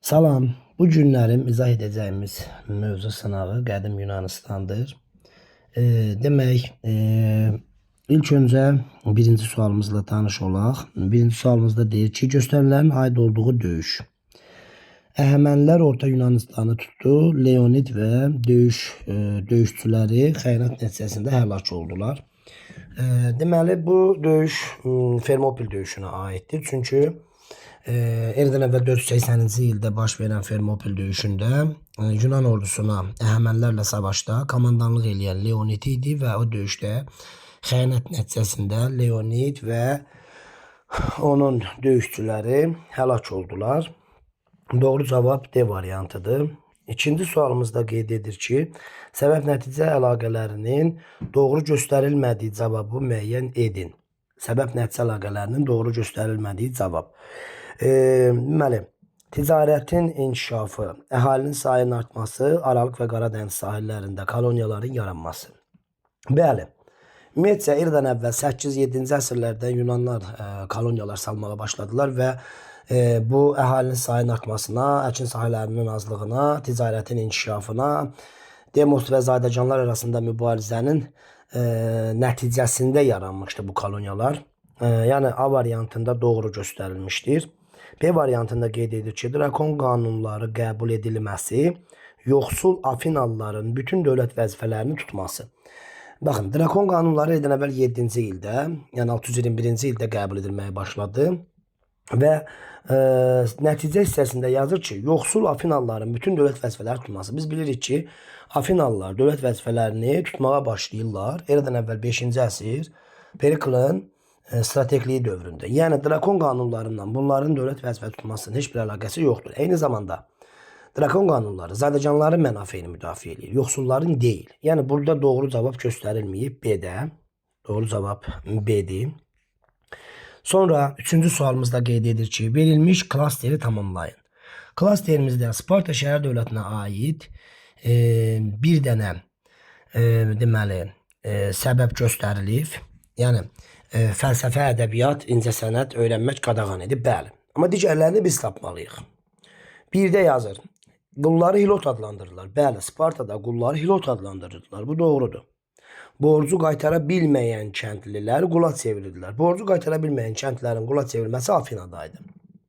Salam. Bu günlərim izah edəcəyimiz mövzu sınağı qədim Yunanıstandır. Demək, ilk öncə birinci sualımızla tanış olaq. Birinci sualımızda deyir ki, göstərilənin aid olduğu döyüş. Əhəmənilər Orta Yunanistanı tutdu. Leonid və döyüşçüləri xəyanət nəticəsində həlak oldular. Deməli, bu döyüş Fermopil döyüşünə aiddir. Çünki eradan əvvəl 480-ci ildə baş verən Fermopil döyüşündə Yunan ordusuna Əhəmənilərlə savaşda komandanlıq eləyən Leonid idi və o döyüşdə xəyanət nəticəsində Leonid və onun döyüşçüləri həlak oldular. Doğru cavab D variantıdır. İkinci sualımızda qeyd edir ki, səbəb-nəticə əlaqələrinin doğru göstərilmədiyi cavabı müəyyən edin. Səbəb-nəticə əlaqələrinin doğru göstərilmədiyi cavab. Deməli, ticarətin inkişafı, əhalinin sayının artması, Aralıq və Qaradəniz sahillərində koloniyaların yaranması. Bəli. Ümumiyyətcə, eradan əvvəl 8-7-ci əsrlərdə Yunanlar koloniyalar salmağa başladılar və bu əhalinin sayının artmasına, əkin sahələrinin azlığına, ticarətin inkişafına, demos və zadəganlar arasında mübarizənin nəticəsində yaranmışdı bu koloniyalar. Yəni A variantında doğru göstərilmişdir. B variantında qeyd edir ki, Drakon qanunları qəbul edilməsi, yoxsul Afinalıların bütün dövlət vəzifələrini tutması. Baxın, Drakon qanunları eradan əvvəl 7-ci ildə, yəni 621-ci ildə qəbul edilməyə başladı və nəticə hissəsində yazır ki, yoxsul Afinalıların bütün dövlət vəzifələri tutması. Biz bilirik ki, Afinalılar dövlət vəzifələrini tutmağa başlayırlar. Eradan əvvəl 5-ci əsr Periklın strateqliyi dövründə. Yəni Drakon qanunlarından bunların dövlət vəzifə tutmasının heç bir əlaqəsi yoxdur. Eyni zamanda Drakon qanunları zadəganların mənafeyini müdafiə eləyir, yoxsulların deyil. Yəni burada doğru cavab göstərilməyib B-də. Doğru cavab B-dir. Sonra üçüncü sualımızda qeyd edir ki, verilmiş klasteri tamamlayın. Klasterimizdə Sparta şəhər dövlətinə aid bir dənə deməli səbəb göstərilib. Yəni fəlsəfə, ədəbiyyat, incəsənət öyrənmək qadağan idi. Bəli. Amma digərlərini biz tapmalıyıq. Birdə yazır. Qulları hilot adlandırırlar. Bəli, Spartada qulları hilot adlandırırdılar. Bu doğrudur. Borcu qaytara bilməyən kəndlilər qula çevrildilər. Borcu qaytara bilməyən kəndlərin qula çevrilməsi Afinada idi.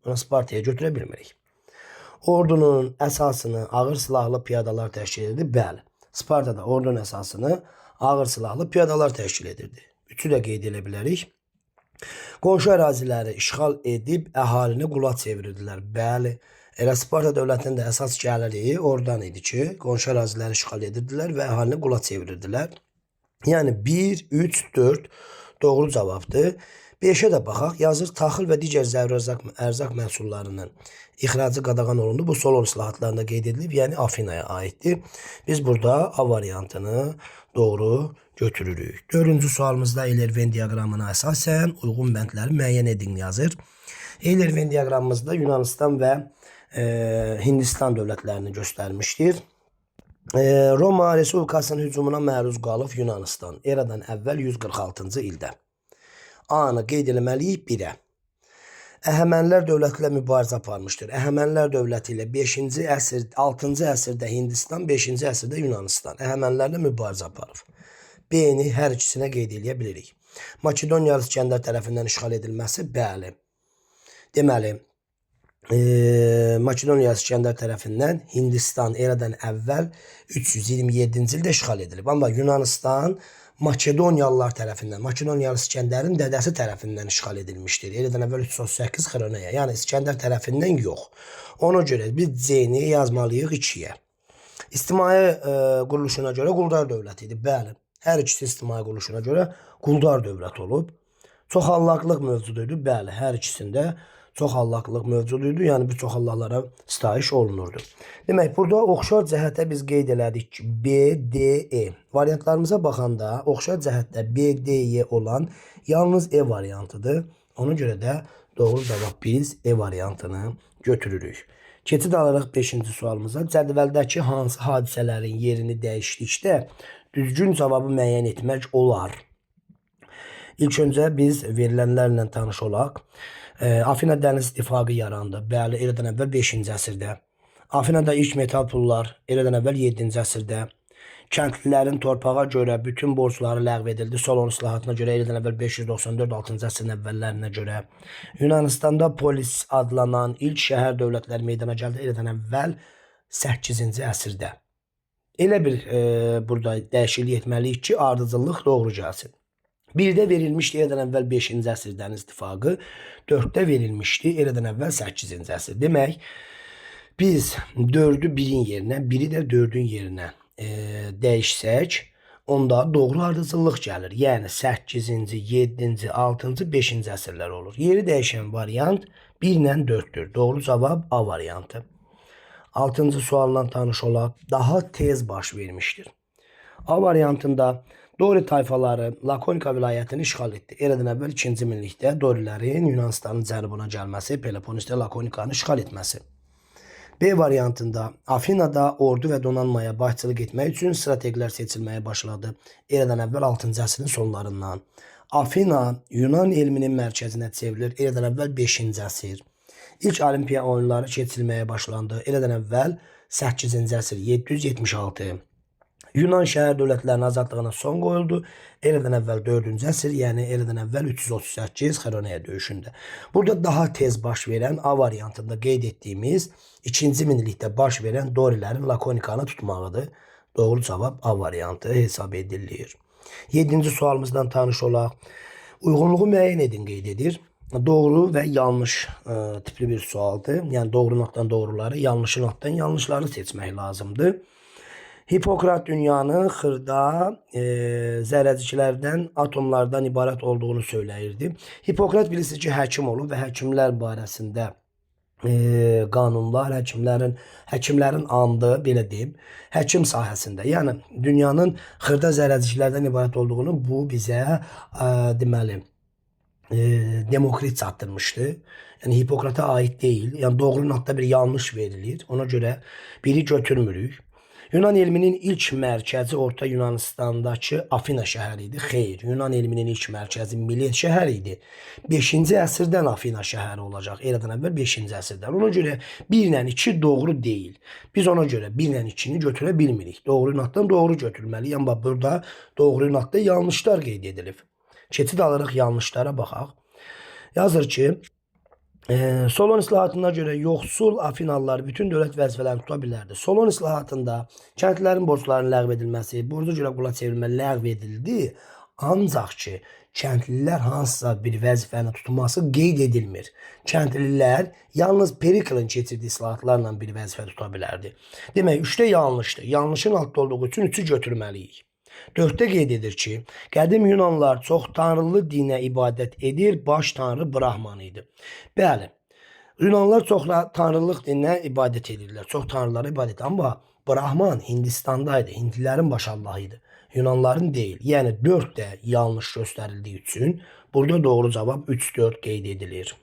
Bunu Spartaya götürə bilmirik. Ordunun əsasını ağır silahlı piyadalar təşkil edirdi. Bəli. Spartada ordunun əsasını ağır silahlı piyadalar təşkil edirdi. Üçü də qeyd edə bilərik. Qonşu əraziləri işğal edib əhalini qula çevirirdilər. Bəli. Elə Sparta dövlətinin də əsas gəliri oradan idi ki, qonşu əraziləri işğal edirdilər və əhalini qula çevirirdilər. Yəni 1, 3, 4 doğru cavabdır. 5-ə də baxaq. Yazır, taxıl və digər zəruri ərzaq məhsullarının ixracı qadağan olundu. Bu Solon islahatlarında qeyd edilib, yəni Afinaya aiddir. Biz burada A variantını doğru götürürük. Dördüncü sualımızda Euler-Venn diaqramına əsasən uyğun bəndləri müəyyən edin yazır. Euler-Venn diaqramımızda Yunanistan və Hindistan dövlətlərini göstərmişdir. Roma Respublikasının hücumuna məruz qalıb Yunanistan eradan əvvəl 146-cı ildə. A-nı qeyd eləməliyik 1-ə. Əhəmənilər dövləti ilə mübarizə aparmışdır. Əhəmənilər dövləti ilə 5-ci əsr, 6-cı əsrdə Hindistan, 5-ci əsrdə Yunanistan Əhəmənilərlə mübarizə aparıb. B-ni hər ikisinə qeyd eləyə bilirik. Makedoniyalı İsgəndər tərəfindən işğal edilməsi, bəli. Deməli, Makedoniya İsgəndər tərəfindən Hindistan eradan əvvəl 327-ci ildə işğal edilib. Amma Yunanistan Makedoniyalılar tərəfindən, Makedoniyalı İsgəndərin dədəsi tərəfindən işğal edilmişdir. Eradan əvvəl 338 Xroneya, yəni İsgəndər tərəfindən yox. Ona görə biz C-ni yazmalıyıq 2-yə. İctimai quruluşuna görə quldar dövləti idi. Bəli, hər ikisi ictimai quruluşuna görə quldar dövlət olub. Çoxallaqlıq mövcud idi. Bəli, hər ikisində çoxallaqlıq mövcud idi. Yəni bir çox Allahlara sitayiş olunurdu. Demək, burada oxşar cəhətə biz qeyd elədik ki, B, D, E. Variantlarımıza baxanda oxşar cəhətdə B, D, E olan yalnız E variantıdır. Ona görə də doğru cavab biz E variantını götürürük. Keçid alırıq 5-ci sualımıza. Cədvəldəki hansı hadisələrin yerini dəyişdikdə düzgün cavabı müəyyən etmək olar? İlk öncə biz verilənlərlə tanış olaq. Afina dəniz ittifaqı yarandı. Bəli, eradan əvvəl 5-ci əsrdə. Afinada ilk metal pullar eradan əvvəl 7-ci əsrdə. Kəndlilərin torpağa görə bütün borcları ləğv edildi. Solon islahatına görə eradan əvvəl 594-6-cı əsrin əvvəllərinə görə. Yunanıstanda polis adlanan ilk şəhər dövlətləri meydana gəldi eradan əvvəl 8-ci əsrdə. Elə bir burada dəyişiklik etməliyik ki, ardıcıllıq doğru gəlsin. 1-də verilmişdi eradan əvvəl 5-ci əsr dəniz ittifaqı, 4-də verilmişdi eradan əvvəl 8-ci əsr. Demək, biz 4-ü 1-in yerinə, 1-i də 4-ün yerinə dəyişsək, onda doğru ardıcıllıq gəlir. Yəni 8-ci, 7-ci, 6-cı, 5-ci əsrlər olur. Yeri dəyişən variant 1 ilə 4-dür. Doğru cavab A variantı. 6-cı sualla tanış olaq. Daha tez baş vermişdir. A variantında Dori tayfaları Lakonika vilayətini işğal etdi. Eradan əvvəl 2-ci minlikdə Dorilərin Yunanistanın cənubuna gəlməsi, Peloponnesdə Lakonikanı işğal etməsi. B variantında Afinada ordu və donanmaya başçılıq etmək üçün strateqlər seçilməyə başladı. Eradan əvvəl 6-cı əsrin sonlarından. Afina Yunan elminin mərkəzinə çevrilir. Eradan əvvəl 5-ci əsr. İlk Olimpiya oyunları keçirilməyə başlandı. Eradan əvvəl 8-ci əsr 776. Yunan şəhər dövlətlərinin azadlığına son qoyuldu. Eradan əvvəl 4-cü əsr, yəni eradan əvvəl 338 Xeroneya döyüşündə. Burada daha tez baş verən A variantında qeyd etdiyimiz 2-ci minillikdə baş verən Dorilərin Lakonikanı tutmağıdır. Doğru cavab A variantı hesab edilir. 7-ci sualımızdan tanış olaq. Uyğunluğu müəyyən edin qeyd edir. Doğru və yanlış tipli bir sualdır. Yəni doğru notdan doğruları, yanlışı notdan yanlışları seçmək lazımdır. Hipokrat dünyanın xırda zərrəciklərdən, atomlardan ibarət olduğunu söyləyirdi. Hipokrat bilirsiniz ki, həkim olub və həkimlər barəsində qanunlar, həkimlərin andı, belə deyim, həkim sahəsində. Yəni dünyanın xırda zərrəciklərdən ibarət olduğunu bu bizə deməli Demokrit çatdırmışdı. Yəni Hipokrata aid deyil. Yəni doğrunun altında bir yanlış verilir. Ona görə biri götürmürük. Yunan elminin ilk mərkəzi Orta Yunanistandakı Afina şəhəri idi. Xeyr, Yunan elminin ilk mərkəzi Milet şəhəri idi. 5-ci əsrdən Afina şəhəri olacaq. Eradan əvvəl 5-ci əsrdən. Ona görə 1 ilə 2 doğru deyil. Biz ona görə 1 ilə 2-ni götürə bilmirik. Doğru notdan doğru götürməliyik. Amma burada doğru notda yanlışlar qeyd edilib. Keçid alırıq, yanlışlara baxaq. Yazır ki, Solon islahatına görə yoxsul Afinalılar bütün dövlət vəzifələrini tuta bilərdi. Solon islahatında kəndlilərin borclarının ləğv edilməsi, borca görə qula çevrilmə ləğv edildi. Ancaq ki, kəndlilər hansısa bir vəzifəni tutması qeyd edilmir. Kəndlilər yalnız Periklin keçirdiyi islahatlarla bir vəzifə tuta bilərdi. Demək, 3-də yanlışdır. Yanlışın altda olduğu üçün 3-ü götürməliyik. 4-də qeyd edir ki, qədim Yunanlar çox tanrılı dinə ibadət edir, baş tanrı Brahman idi. Bəli, Yunanlar çox tanrılıq dininə ibadət edirlər, çox tanrılara ibadət, amma Brahman Hindistanda idi, Hindlilərin baş Allahı idi, Yunanların deyil. Yəni 4 də yanlış göstərildiyi üçün burada doğru cavab 3-4 qeyd edilir.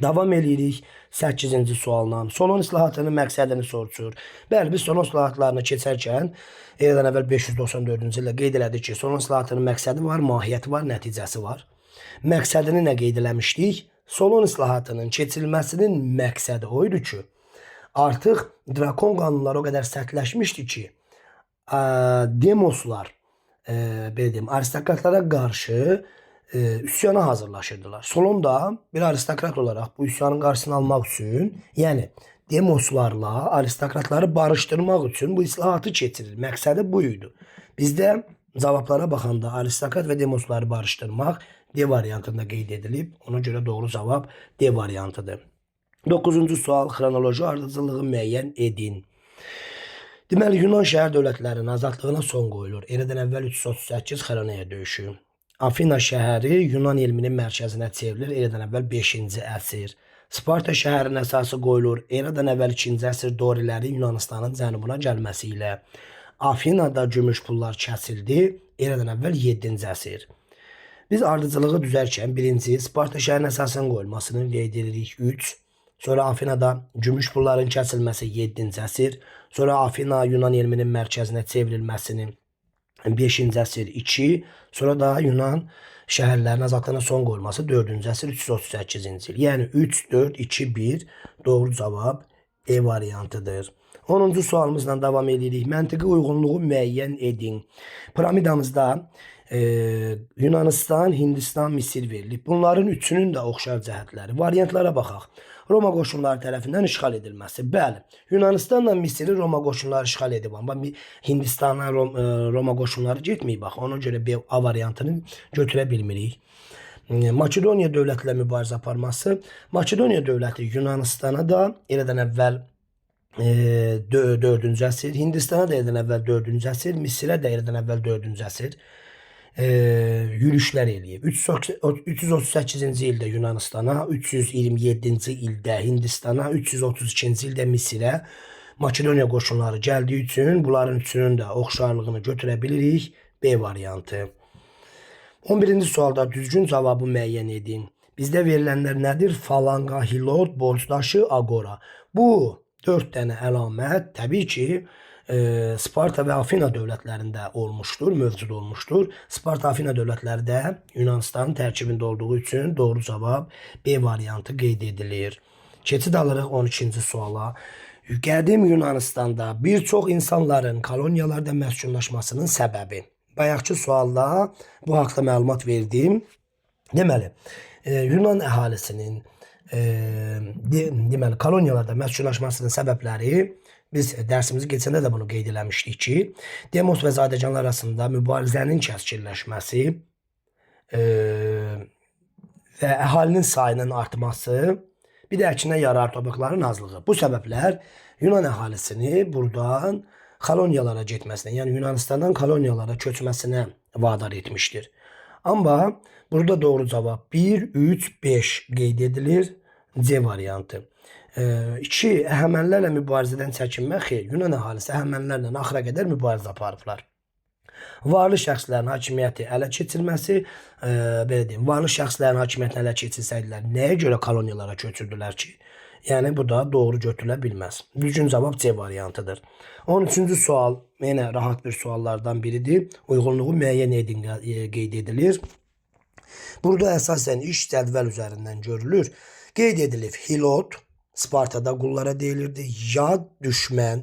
Davam eləyirik 8-ci sualla. Solon islahatının məqsədini soruşur. Bəli, biz Solon islahatlarını keçərkən eradan əvvəl 594-cü ildə qeyd elədik ki, Solon islahatının məqsədi var, mahiyyəti var, nəticəsi var. Məqsədini nə qeyd eləmişdik? Solon islahatının keçirilməsinin məqsədi o idi ki, artıq drakon qanunları o qədər sərtləşmişdi ki, demoslar, belə deyim, aristokratlara qarşı üsyana hazırlaşırdılar. Solon da bir aristokrat olaraq bu üsyanın qarşısını almaq üçün, yəni demoslarla aristokratları barışdırmaq üçün bu islahatı keçirir. Məqsədi bu idi. Bizdə cavablara baxanda aristokrat və demosları barışdırmaq D variantında qeyd edilib. Ona görə doğru cavab D variantıdır. 9-cu sual xronoloji ardıcıllığı müəyyən edin. Deməli, Yunan şəhər dövlətlərinin azadlığına son qoyulur. Eradan əvvəl 338 Xeroneya döyüşü. Afina şəhəri Yunan elminin mərkəzinə çevrilir. Eradan əvvəl 5-ci əsr. Sparta şəhərinin əsası qoyulur. Eradan əvvəl 2-ci əsr Dorilərin Yunanistanın cənubuna gəlməsi ilə. Afinada gümüş pullar kəsildi. Eradan əvvəl 7-ci əsr. Biz ardıcılığı düzərkən birinci Sparta şəhərinin əsasının qoyulmasını qeyd edirik 3. Sonra Afinada gümüş pulların kəsilməsi 7-ci əsr. Sonra Afina Yunan elminin mərkəzinə çevrilməsini 5-ci əsr 2, sonra da Yunan şəhərlərinin azadlığına son qoyulması 4-cü əsr 338-ci il. Yəni 3, 4, 2, 1 doğru cavab E variantıdır. 10-cu sualımızla davam edirik. Məntiqi uyğunluğu müəyyən edin. Piramidamızda Yunanistan, Hindistan, Misir verilib. Bunların üçünün də oxşar cəhətləri. Variantlara baxaq. Roma qoşunları tərəfindən işğal edilməsi. Bəli, Yunanistanla Misiri Roma qoşunları işğal edib. Amma Hindistana Roma qoşunları getməyib bax. Ona görə B A variantını götürə bilmirik. Makedoniya dövləti ilə mübarizə aparması. Makedoniya dövləti Yunanistana da eradan əvvəl 4-cü əsr, Hindistana da eradan əvvəl 4-cü əsr, Misirə də eradan əvvəl 4-cü əsr yürüşlər eləyib. 338-ci ildə Yunanistana, 327-ci ildə Hindistana, 332-ci ildə Misirə Makedoniya qoşunları gəldiyi üçün bunların üçünün də oxşarlığını götürə bilirik. B variantı. 11-ci sualda düzgün cavabı müəyyən edin. Bizdə verilənlər nədir? Falanqa, hilot, borcdaşı, agora. Bu 4 dənə əlamət təbii ki, Sparta və Afina dövlətlərində olmuşdur, mövcud olmuşdur. Sparta, Afina dövlətləri də Yunanistanın tərkibində olduğu üçün doğru cavab B variantı qeyd edilir. Keçid alırıq 12-ci suala. Qədim Yunanistanda bir çox insanların koloniyalarda məskunlaşmasının səbəbi. Bayaqki sualda bu haqda məlumat verdim. Deməli, Yunan əhalisinin deməli koloniyalarda məskunlaşmasının səbəbləri biz dərsimizi keçəndə də bunu qeyd eləmişdik ki, demos və zadəganlar arasında mübarizənin kəskinləşməsi və əhalinin sayının artması, bir də əkinə yarar torpaqların azlığı. Bu səbəblər Yunan əhalisini buradan koloniyalara getməsinə, yəni Yunanistandan koloniyalara köçməsinə vadar etmişdir. Amma burada doğru cavab 1, 3, 5 qeyd edilir. C variantı. 2. Əhəmənilərlə mübarizədən çəkinmə. Xeyr, Yunan əhalisi əhəmənilərlə axıra qədər mübarizə aparıblar. Varlı şəxslərin hakimiyyəti ələ keçirilməsi, belə deyim, varlı şəxslərin hakimiyyətini ələ keçirsəydilər, nəyə görə koloniyalara köçürdülər ki? Yəni bu da doğru götürülə bilməz. Düzgün cavab C variantıdır. 13-cü sual yenə rahat bir suallardan biridir. Uyğunluğu müəyyən edin qeyd edilir. Burada əsasən iş cədvəl üzərindən görülür. Qeyd edilib Hilot Spartada qullara deyilirdi. Yad düşmən,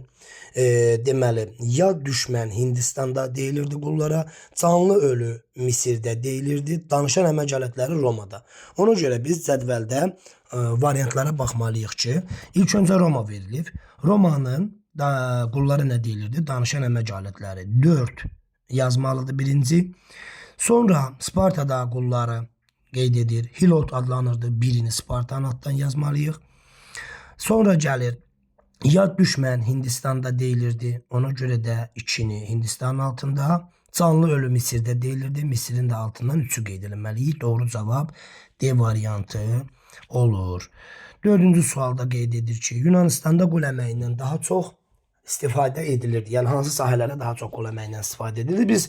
deməli, yad düşmən Hindistanda deyilirdi qullara. Canlı ölü Misirdə deyilirdi. Danışan əmək alətləri Romada. Ona görə biz cədvəldə variantlara baxmalıyıq ki, ilk öncə Roma verilib. Romanın da qullara nə deyilirdi? Danışan əmək alətləri 4 yazmalıdır birinci. Sonra Spartada qulları qeyd edir. Hilot adlanırdı. Birini Spartanın addan yazmalıyıq. Sonra gəlir yad düşmən Hindistanda deyilirdi. Ona görə də 2-ni Hindistanın altında. Canlı ölü Misirdə deyilirdi. Misirin də altından 3-ü qeyd edilməliyik. Doğru cavab D variantı olur. Dördüncü sualda qeyd edir ki, Yunanistanda qul əməyindən daha çox istifadə edilirdi. Yəni hansı sahələrdə daha çox qul əməyindən istifadə edilirdi? Biz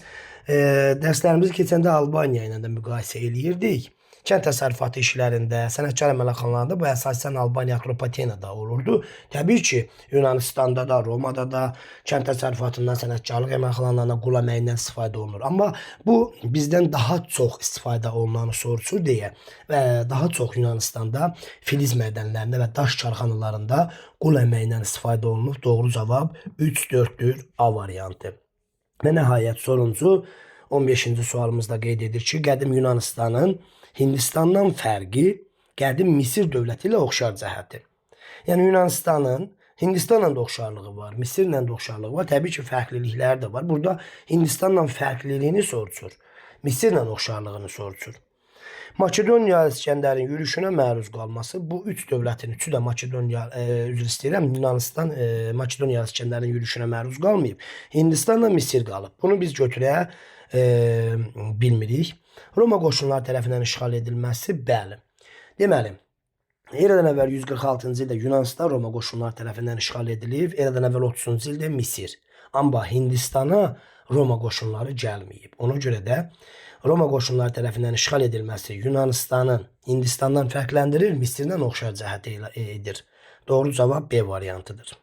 dərslərimizi keçəndə Albaniya ilə də müqayisə eləyirdik. Kənd təsərrüfatı işlərində, sənətkar əməlxanalarında bu əsasən Albaniya Atropatenada olurdu. Təbii ki, Yunanistanda da, Romada da kənd təsərrüfatından, sənətkarlıq əməlxanalarında qul əməyindən istifadə olunur. Amma bu bizdən daha çox istifadə olunanı soruşur deyə və daha çox Yunanistanda filiz mədənlərində və daş karxanalarında qul əməyindən istifadə olunub. Doğru cavab 3-4-dür A variantı. Və nəhayət sonuncu 15-ci sualımızda qeyd edir ki, qədim Yunanistanın Hindistandan fərqi qədim Misir dövləti ilə oxşar cəhəti. Yəni Yunanistanın Hindistanla da oxşarlığı var, Misirlə də oxşarlığı var. Təbii ki, fərqlilikləri də var. Burada Hindistanla fərqliliyini soruşur. Misirlə oxşarlığını soruşur. Makedoniya İsgəndərin yürüşünə məruz qalması bu üç dövlətin üçü də Makedoniya, üzr istəyirəm, Yunanistan Makedoniya İsgəndərin yürüşünə məruz qalmayıb. Hindistanla Misir qalıb. Bunu biz götürə bilmirik. Roma qoşunları tərəfindən işğal edilməsi, bəli. Deməli, Eradan əvvəl 146-cı ildə Yunanistan Roma qoşunları tərəfindən işğal edilib, Eradan əvvəl 30-cu ildə Misir. Amma Hindistana Roma qoşunları gəlməyib. Ona görə də Roma qoşunları tərəfindən işğal edilməsi Yunanistanın Hindistandan fərqləndirir, Misirdən oxşar cəhəti edir. Doğru cavab B variantıdır.